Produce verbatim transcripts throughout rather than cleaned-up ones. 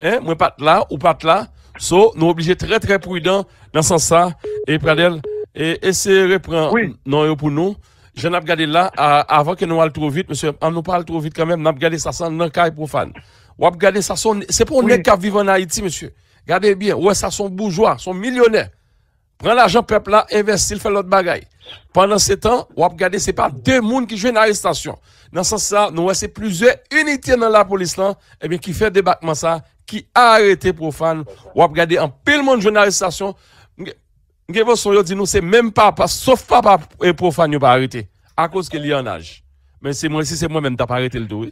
Hein, mwen pa t la, ou pa t la. So, nou oblije trè, trè pridan nan sans sa. E Pradel, e, eseye repran non yo pou nou. Jan n ap gade la, a, avan ke nou al twò vit, mesye, an nou pa al twò vit kanmenm, n ap gade sa, sa nan kay Pwofàn. W ap gade sa, se yon, se pa yon nèg k ap viv ann Ayiti, mesye. Gade byen, ou wè sa, se yon boujwa, se yon milyonè. Pran lajan pèp la, envèsti l, fè lòt bagay. Pandansetan, w ap gade se pa de moun ki jwenn arestasyon. Nan sans sa, nou wè se plizyè inite nan lapolis lan, ebyen, ki fè debakman sa, ki arete Pwofàn. W ap gade anpil moun jwenn arestasyon. M gen, m gen enpresyon yo di nou se menm papa, sof papa e Pwofàn yo pa arete. Akoz ke li an aj. Men se mwen, si se mwen menm, m t ap arete l tou, wi.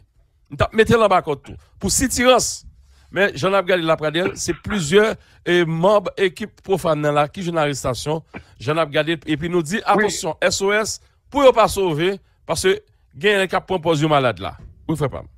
M t ap mete l anba kòd tou. Pou sitirans. Men, jan n ap gade la, Pradel, se plizyè e manm ekip Pwofàn nan la ki jwenn arestasyon. Jan n ap gade, epi nou di, atansyon, S O S, pou yo pa sove, paske genyen k ap pran pòz yo malad la. Wi, frè pa m.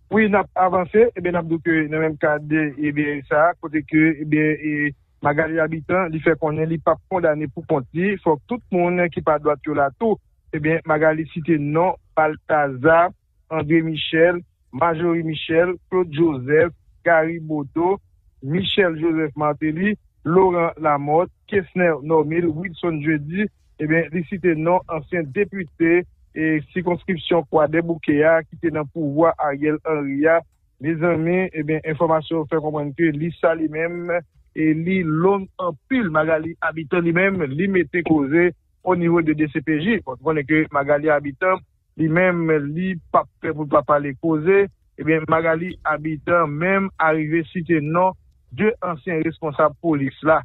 Wi, n ap avanse, ebyen, n ap di ke nan menm kad, ebyen, sa, kote ke, ebyen, e, Magalie Habitant, li fè konnen li p ap kondane pou kont li, fòk tout moun ki pa dwat yo la tou. Ebyen, Magalie site non Balthazar, André Michel, Marjorie Michel, Claude Joseph, Gary Bodeau, Michel Joseph Martelly, Laurent Lamothe, Kesner Normil, Wilson Jeudi, ebyen, li site non ansyen depite e sikonskripsyon Kwadèboukè a ki te nan pouvwa Ariel Henry a. Mezanmi, ebyen, enfòmasyon yo fè konprann ke lis sa li menm, e li long anpil. Magalie Habitant li menm, li mete koze o nivo de D C P J. Bon, nou konnen ke Magalie Habitant, li menm, li p ap pè pou l pa pale koze. Ebyen, Magalie Habitant menm arive site non de ansyen responsab polis la.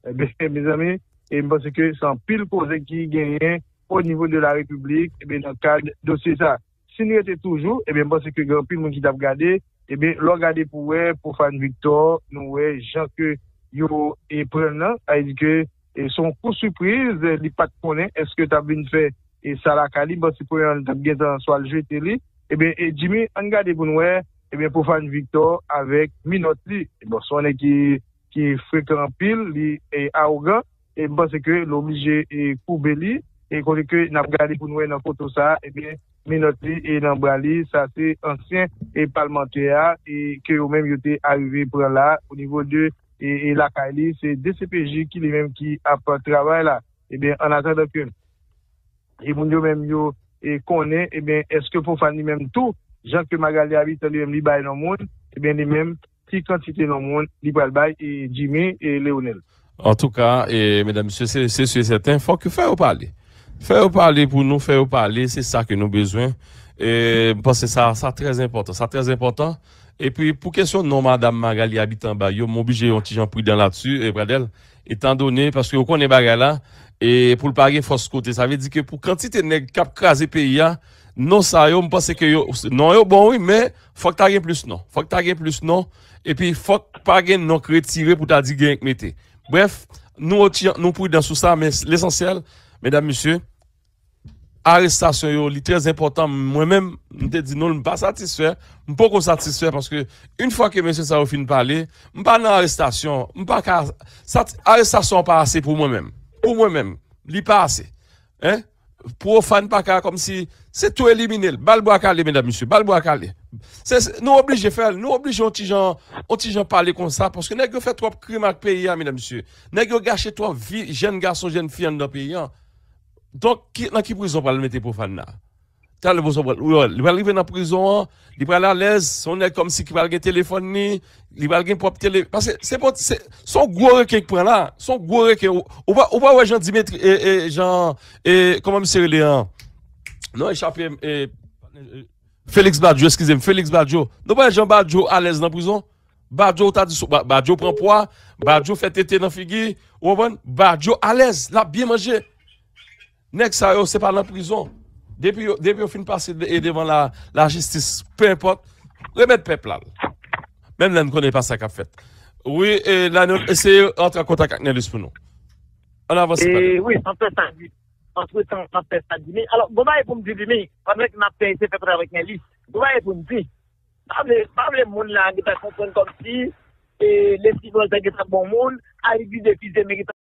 Ebyen, mezanmi, e m panse ke se anpil koze ki genyen o nivo de la repiblik, ebyen, nan kad dosye sa. Si n rete toujou, ebyen, m panse ke gen anpil moun ki t ap gade, ebyen, lè w gade pou wè Pwofàn Victor, nou wè jan ke yo e pran l lan, sa vle di ke e se yon kou sipriz, li pa t konnen èske t ap vin fè e sa lakay li, m panse premyèman li t ap gentan swa l jete li, ebyen, e Jimmy, ann gade pou n wè, ebyen, Pwofàn Victor avèk minòt li, bon, se yon nèg ki ki frekan anpil, li e awogan, e m panse ke l oblije e koube li, e kote ke n ap gade pou n wè nan foto sa, ebyen, minòt li e nan bra li, sa se ansyen e palmantè a, e ke yo menm yo te arive pran la, o nivo de e, e lakay li, se D C P J ki li menm ki ap travay la. Ebyen, an atandan ke e moun yo menm yo e konnen, ebyen, èske Pwofàn li menm tou, jan ke Magalie Habitant li menm li bay non moun, ebyen, li menm, ki kantite non moun li pral bay e Jimmy e Leonel. Antouka, e, medam, mesye, se, se si e sèten, fòk yo fè yo pale. Fè yo pale pou nou, fè yo pale, se sa ke nou bezwen. E, m panse sa, sa trè enpòtan, sa trè enpòtan. Epi, pou kesyon non madam Magalie Habitant bay yo, m oblije yon ti jan pridan ladsi, e, Pradel, etandone, paske ou konnen bagay la, e, pou l pa gen fòs kote, sa vle di ke pou kantite nèg k ap kraze peyi a, non sa yo, m panse ke yo, non yo bon wi, men fòk ta gen plis non. Fòk ta gen plis non. Epi fòk pa gen non k retire pou ta di gen k mete. Brèf, nou, nou pridan sou sa, men lesansyèl, medam, mesye, arestasyon yo, li trè enpòtan. Mwen menm, m te di non, m pa satisfè, m poko satisfè, paske yon fwa ke mesye sa yo fin pale, m pa nan arestasyon, m pa ka, sa, arestasyon an pa ase pou mwen menm. Pou mwen menm, li pa ase. Hein? Pwofàn pa ka kòmsi se tou elimine l. Ba l bwa kale, medam, mesye. Ba l bwa kale. Se, se, nou oblije fè l. Nou oblije yon ti jan, yon ti jan pale konsa. Paske nèg yo fè twòp krim ak peyi a, medam, mesye. Nèg yo gache twòp vi jèn gason, jèn fi anndan peyi a. Donk, ki, nan ki prizon pral mete Pwofàn la? Talè Pwofàn pral, li pral rive nan prizon an, li pral alèz, se yon nèg kòmsi ki pral gen telefòn li, li pral gen pwòp tele, paske se, se, se yon gwo reken k pran la, se yon gwo reken, ou, ou pa, ou pa wè jan Dimitri, e, e, jan, e, kòman misye rele an? Non, echape m, e, e, Félix Badio, eskize m, Félix Badio. Nou pa wè jan Badio alèz nan prizon? Badio, ou ta di sou, Ba-, Badio pran pwa, Badio fè tete nan figi, ou konprann? Badio alèz, l ap byen manje. Nèg sa yo, se pa nan prizon. Depi yo, depi yo fin pase de-, e devan la, lajistis, pe enpòt, remèt pèp la l. Menm lè n konnen pa sa k ap fèt. Wi, e la nou eseye antre an kontak ak Nèlis pou nou. Ann avanse, Pradel. Wi, antre sa di. Antretan, n ap fè sa di. Men, alò, gon bagay pou m di li, men, pandan ke n ap fè, se fè travay avèk Nèlis. Gon bagay pou m di. Pa vle, pa vle moun la gentan konprann kòmsi, e, Leslie Voltaire gentan bon moun, Alix Didier Fils-Aimé gentan